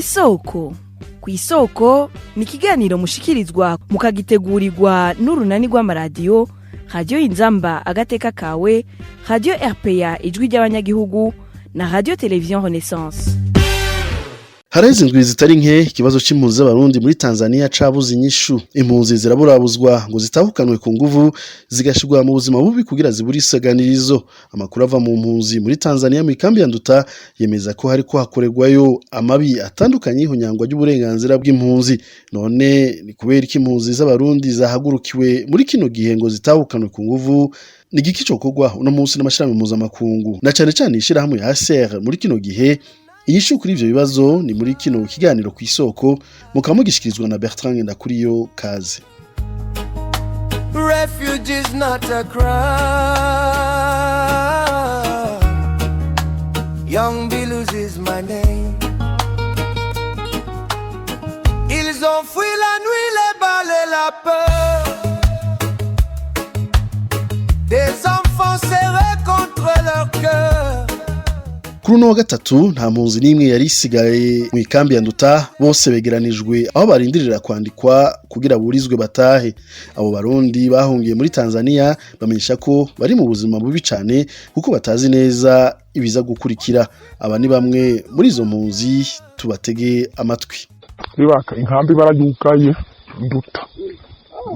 Kw'isoko. Kw'isoko ni ikiganiro mushikirizwa mukagitegurirwa n'urunani rw'amaradiyo Radiyo Inzamba Agateka Kawe, Radiyo RPA Ijwi ry'Abanyagihugu na Radiyo Televiziyo Renaissance. Haraheze indwi zitari nke ikibazo c'impunzi z'Abarundi muri Tanzania cabuze inyishu. Impunzi ziraburabuzwa ngo zitahukanwe ku nguvu, zigashirwa mu buzima bubi kugira zibure isaganirizo. Amakuru ava mu mpunzi muri Tanzania mw'ikambi ya Nduta yemeza ko hariko hakorerwayo amabi atandukanye y'ihonyangwa ry'uburenganzira bw'impunzi. None ni kubera iki impunzi z'Abarundi zahagurukiwe muri kino gihe ngo zitahukanwe ku nguvu? Ni igiki cokorwa uno munsi n'amashirahamwe mpuzamakungu, na cane cane ishirahamwe ya HCR muri kino gihe? Inyishu kuri ivyo bibazo ni muri kino kiganiro Kw'isoko, mukaba mugishikirizwa na Bertrand Ngendakuriyo. Kaze. Refuge is not a crime. Young Bilous is my name. Ils ont fui la nuit, les balles et la peur. Des enfants serrés contre leur cœur. Kuri uno wa gatatu nta mpunzi n'imwe yari isigaye mu ikambi ya Nduta, bose begeranijwe aho barindirira kwandikwa kugira burizwe batahe. Abo Barundi bahungiye muri Tanzania bamenyesha ko bari mu buzima bubi cane kuko batazi neza ibiza gukurikira. Aba ni bamwe muri izo mpunzi, tubatege amatwi. Bibaka inkambi barayugaye, Nduta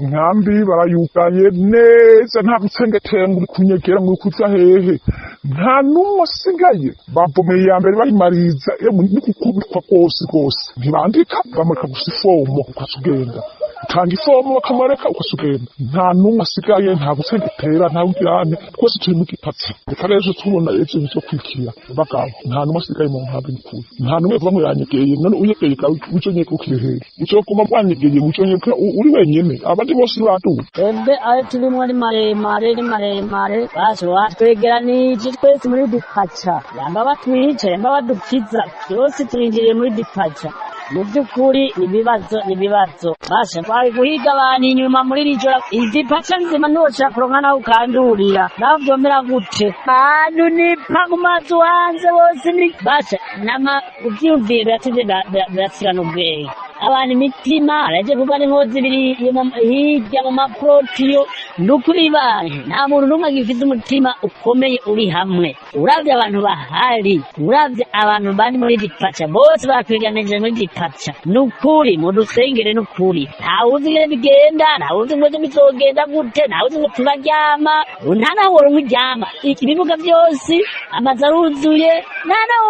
inkambi barayugaye neza, nta gutsengetenga uri kunyegera ngo uri kuja hehe, nta n'umwe asigaye. Bavomeye iya mbere bayimariza, emwe ni gukubitwa rwose rwose. Ntibandika, bamureka gusa ifomo ukaca ugenda, utanga ifomo bakamureka ukaca ugenda. Nta n'umwe asigaye, nta gutsengetera, nta kugirane, twese turi mu gipatsi. Reka rero tubona ejo bizokwikira bagabo, nta n'umwe asigaye mu nkambi nikuri, nta n'umwe uvuga ngo yanyegeye. None unyegeye gawe uconyeka ukiri hehe? Uzoguma wanyegeye uconyeka uri wenyene, abandi bose baduga. Twebwe ayo turimo ni maremare, ni maremare. Basi batwegeranije twese muri departure, yamba batwica, yamba badukiza, byose turinjiriye muri departure. Mu by'ukuri ni ibibazo, ni ibibazo. Basha twari guhiga abantu inyuma muri iri joro, departure nzima ntushobora kuronka naho ukandurira, naho vyomera gute. Bantu nipa ku mazu hanze bose ni basha nama uvyiyumviye biratuvye, biratsirana ubwenge abantu imitima. Araje kuva n'inkozi ibiri hirya mu maprotiyo. Ni ukuri bantu nta muntu n'umwe agifite umutima ukomeye uri hamwe. Uravye abantu bahari, uravye abantu bari muri departure, bose bakwiganije muri departure. Ni ukuri mudusengere, ni ukuri ntawuzi ingene bigenda, ntawuzi ngo ejo bizogenda gute, ntawuzi ngo turaryama, nta naho woronka uryama. Ibibuga vyose amazu aruzuye, nta naho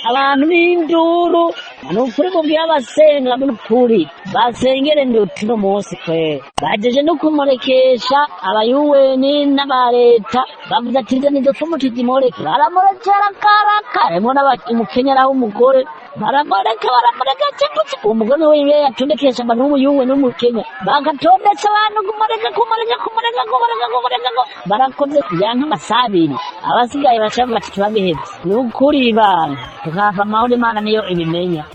abantu n'induru. Ni ukuri mubwire abasenga, ni ukuri basengere nduti no munsi kwe bajeje no kumurekesha. Abayuweni n'aba leta bavuze ati izo nizo pfumu tuzimureke. Baramurekera karaka, harimwo n'umukenyera w'umugore, baramureka, baramureka cekuce. Umugore wiwe yatondekesha abantu w'umuyuwe n'umukenya, bagatondetse abantu kumureka, kumureka, kumureka, kumureka, kumureka, barakoze yanka amasaha 2, abasigaye baca bati turabihevye. Ni ukuri bana tukava amahoro, Imana niyo ibimenya.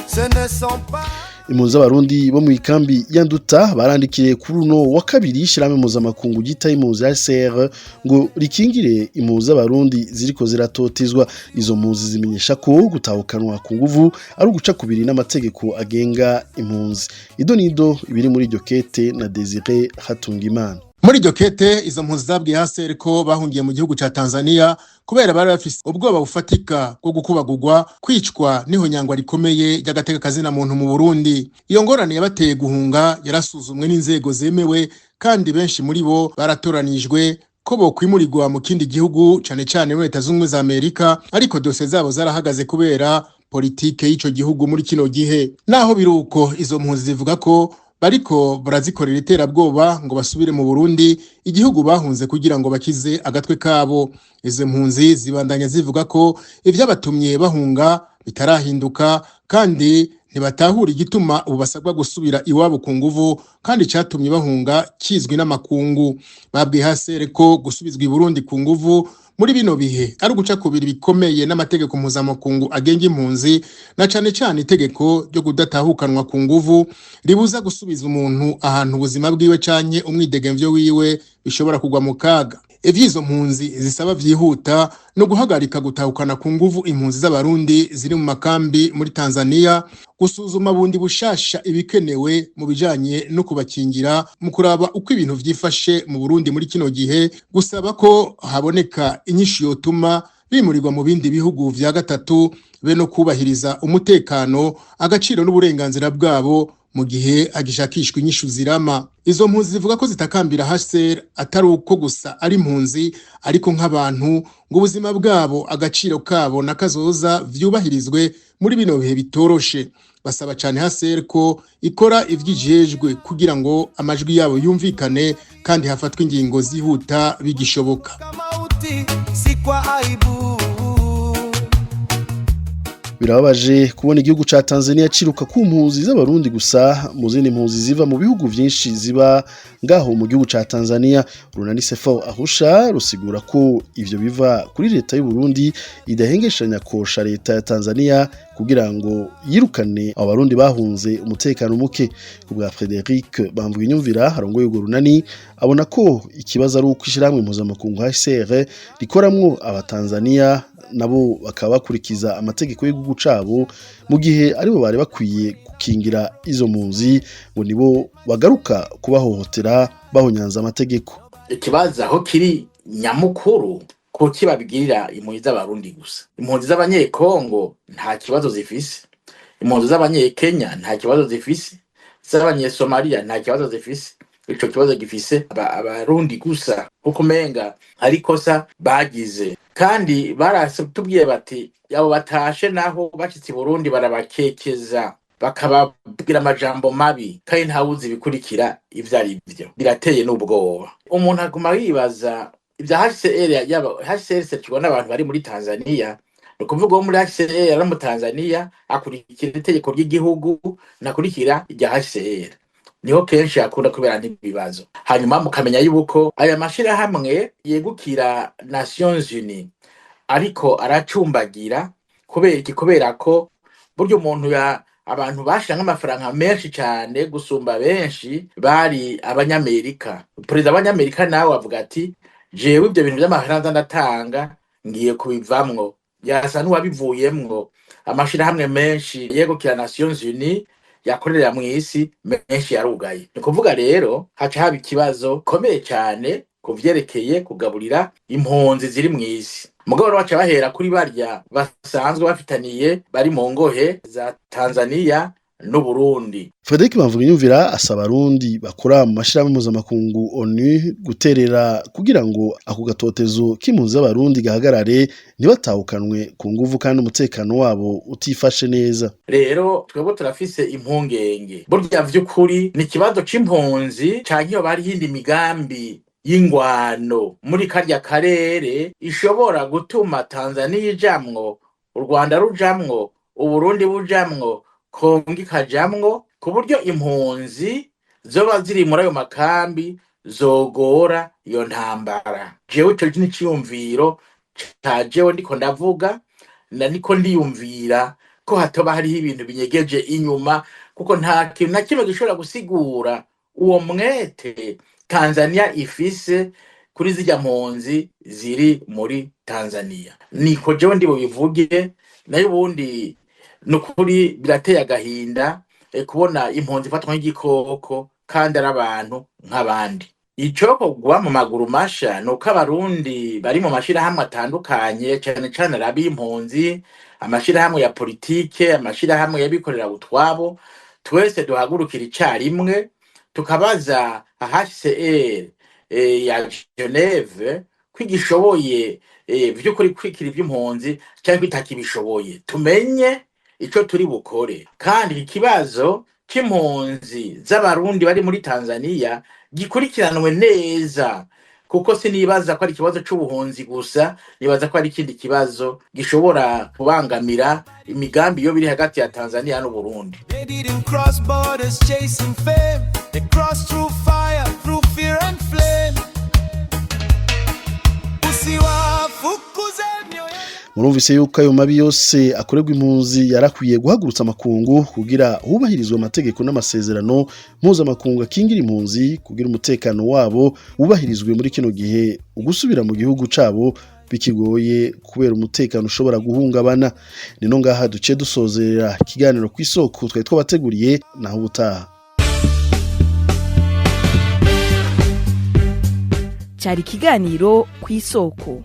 Ce ne sont pas Impunzi z'Abarundi bo mu ikambi ya Nduta barandikiye kuri uno wa kabiri ishirahamwe mpuzamakungu ryitaye impunzi HCR ngo rikingire impunzi z'Abarundi ziriko ziratotezwa. Izo mpunzi zimenyesha ko gutahukanwa ku nguvu ari uguca kubiri n'amategeko agenga impunzi. Ido nido ibiri muri iryo kete na Desire Hatungimana. Muri iryo kete izo mpunzi zabwiye HCR ko bahungiye mu gihugu ca Tanzania kubera bari bafise ubwoba bufatika bwo gukubagurwa, kwicwa n'ihonyangwa rikomeye ry'agateka kazina muntu mu Burundi. Iyo ngorane yabateye guhunga yarasuzumwe n'inzego zemewe, kandi benshi muri bo baratoranijwe ko bokwimurirwa mu kindi gihugu, cane cane muri Leta Zunze Ubumwe za Amerika, ariko dosiye zabo zarahagaze kubera politike y'ico gihugu muri kino gihe. Naho biruko, izo mpunzi zivuga ko bariko barazikorera iterabwoba ngo basubire mu Burundi, igihugu bahunze kugira ngo bakize agatwe kabo. Izo mpunzi zibandanya zivuga ko ivyabatumye bahunga bitarahinduka, kandi ntibatahura igituma ubu basabwa gusubira iwabo ku nguvu kandi icatumye bahunga kizwi n'amakungu. Babwiye HCR ko gusubizwa i Burundi ku nguvu muri bino bihe ari uguca kubiri bikomeye n'amategeko mpuzamakungu agenga impunzi, na cane cane itegeko ryo kudatahukanwa ku nguvu ribuza gusubiza umuntu ahantu ubuzima bwiwe canke umwidegemvyo wiwe bishobora kugwa mu kaga. Ivy'izo mpunzi zisaba vyihuta no guhagarika gutahukana ku nguvu impunzi z'Abarundi ziri mu makambi muri Tanzania, gusuzuma bundi bushasha ibikenewe mu bijanye no kubakingira mu kuraba uko ibintu vyifashe mu Burundi muri kino gihe, gusaba ko haboneka inyishu yotuma bimurirwa mu bindi bihugu vya gatatu, be no kubahiriza umutekano, agaciro n'uburenganzira bwabo mu gihe hagishakishwa inyishu zirama. Izo mpunzi zivuga ko zitakambira HCR atari uko gusa ari impunzi, ariko nk'abantu, ngo ubuzima bwabo, agaciro kabo na kazoza vyubahirizwe muri bino bihe bitoroshe. Basaba cane HCR ko ikora ivyijejwe kugira ngo amajwi yabo yumvikane kandi hafatwe ingingo zihuta bigishoboka. Mauti si kwa aibu. Birababaje kubona igihugu ca Tanzania ciruka ku mpunzi z'Abarundi gusa mu zindi mpunzi ziva mu bihugu vyinshi ziba ngaho mu gihugu ca Tanzania. Urunani Sefo Arusha rusigura ko ivyo biva kuri leta y'u Burundi idahengeshanya kosha leta ya Tanzania kugira ngo yirukane abo Barundi bahunze umutekano muke. Ku bwa Frederic Bamvuginyumvira arongoye urwo runani, abona ko ikibazo ari uko ishirahamwe mpuzamakungu HCR rikoramwo Abatanzania, nabo bakaba bakurikiza amategeko y'igihugu cabo, mu gihe aribo bari bakwiye gukingira izo mpunzi, ngo nibo bagaruka kubahohotera bahonyanza amategeko. Ikibazo aho kiri nyamukuru, kuki babigirira impunzi z'Abarundi gusa? Impunzi z'Abanyekongo nta kibazo zifise, impunzi z'Abanyekenya nta kibazo zifise, z'Abanyesomaliya nta kibazo zifise. Ico kibazo gifise Abarundi gusa, kuko umenga ari ikosa bagize. Kandi baratubwiye bati abo batashe naho bashitse i Burundi barabakekeza, bakababwira amajambo mabi, kandi ntawuzi ibikurikira ivyo ari vyo. Birateye n'ubwoba. Umuntu aguma yibaza ibya HCR. Yaba HCR serukirwa n'abantu bari muri Tanzania, ni ukuvuga uwo muri HCR ari mu Tanzania akurikira itegeko ry'igihugu, ntakurikira irya HCR. Niho kenshi hakunda kubera n'ibibazo. Hanyuma mukamenya yuko aya mashirahamwe yegukira Nations Unies ariko aracumbagira. Kubera iki? Kubera ko burya umuntu ya abantu bashira nk'amafaranga menshi cyane gusumba benshi bari Abanyamerika. Perezida w'Abanyamerika nawe avuga ati: "Jewe ibyo bintu by'amafaranga ndatanga ngiye kubivamwo." Yasa n'uwabivuyemwo. Amashirahamwe menshi yegukira Nations Unies yakorera mu isi menshi yarugaye. Ni ukuvuga rero haca haba ikibazo gikomeye cyane ku vyerekeye kugaburira impunzi ziri mu isi. Mugabo rero baca bahera kuri barya basanzwe bafitaniye bari mu ngohe za Tanzania n'Uburundi. Frederic Bamvuginyumvira asaba Abarundi bakora mu mashirahamwe mpuzamakungu ONU guterera kugira ngo ako gatotezo k'impunzi z'Abarundi gahagarare, ntibatahukanwe ku nguvu kandi umutekano wabo utifashe neza. Rero twebwe turafise impungenge. Burya vy'ukuri ni ikibazo c'impunzi canke yoba hariho iyindi migambi y'ingwano muri karya karere ishobora gutuma Tanzania ijamwo, u Rwanda rujamwo, Uburundi bujamwo, Kongo ikajamwo, ku buryo impunzi zoba ziri muri ayo makambi zogora iyo ntambara. Jewe ico ni iciyumviro ca jewe ndiko ndavuga na niko ndiyumvira ko hatoba hariho ibintu binyegeje inyuma, kuko nta kintu na kimwe gishobora gusigura uwo mwete Tanzania ifise kuri zirya mpunzi ziri muri Tanzania. Niko jewe ndi bubivuge. Nayo ubundi nukuri birateye agahinda kubona impunzi ifatwa nk'igikoko kandi ari abantu nk'abandi. Icokorwa mu maguru masha ni uko Abarundi bari mu mashirahamwe atandukanye, cane cane ab'impunzi, amashirahamwe ya politike, amashirahamwe y'abikorera utwabo, twese duhagurukira icarimwe tukabaza HCR ya Geneve ko igishoboye vy'ukuri kwikira ivy'impunzi canke itakibishoboye, tumenye ico turi bukore. Kandi ikibazo c'impunzi z'Abarundi bari muri Tanzania gikurikiranwe neza, kuko sinibaza ko ari ikibazo c'ubuhunzi gusa, nibaza ko ari ikindi kibazo gishobora kubangamira imigambi yo biri hagati ya Tanzania n'Uburundi. They didn't cross borders chasing fame. They crossed through fire, through fear and flame. Usiwafukuze mioyo. Murumvise yuko ayo mabi yose akorerwa impunzi yarakwiye guhagurutsa amakungu kugira hubahirizwe amategeko n'amasezerano mpuzamakungu akingira impunzi, kugira umutekano wabo wubahirizwe muri kino gihe ugusubira mu gihugu cabo bikigoye kubera umutekano ushobora guhungabana. Nino ngaha duce dusozerera ikiganiro ku isoko twari twabateguriye, naho ubutaha. Cyari ikiganiro ku isoko.